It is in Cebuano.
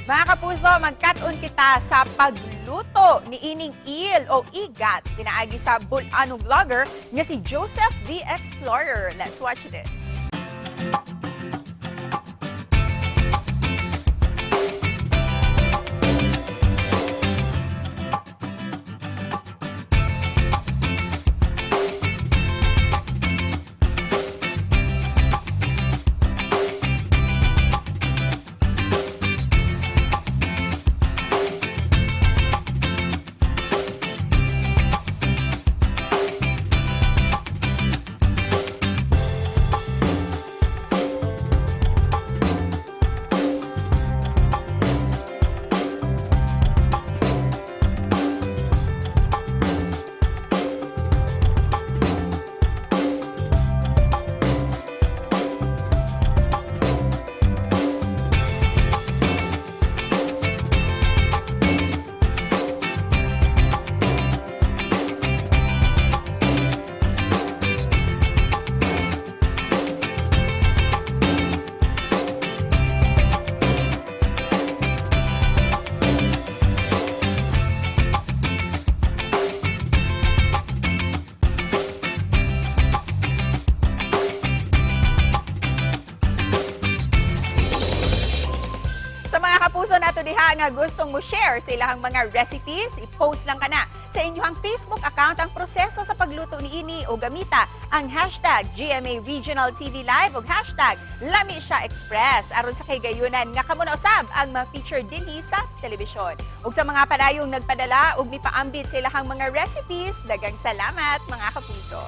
Mga kapuso, magkat-on kita sa pagluto ni ining eel o igat. Pinaagi sa Bol-anong vlogger nga si Joseph the Explorer. Let's watch this. Sa mga kapuso nato diha nga gustong mo share sa ilahang mga recipes, i-post lang kana sa inyong Facebook account ang proseso sa pagluto niini o gamita ang #GMARegionalTVLive o #LamiSiyaExpress aron sa kahigayunan nga kamo na usab ang ma-feature dinhi sa telebisyon. Ug sa mga padayong nagpadala ug mipaambit sa ilahang mga recipes, daghang salamat, mga kapuso.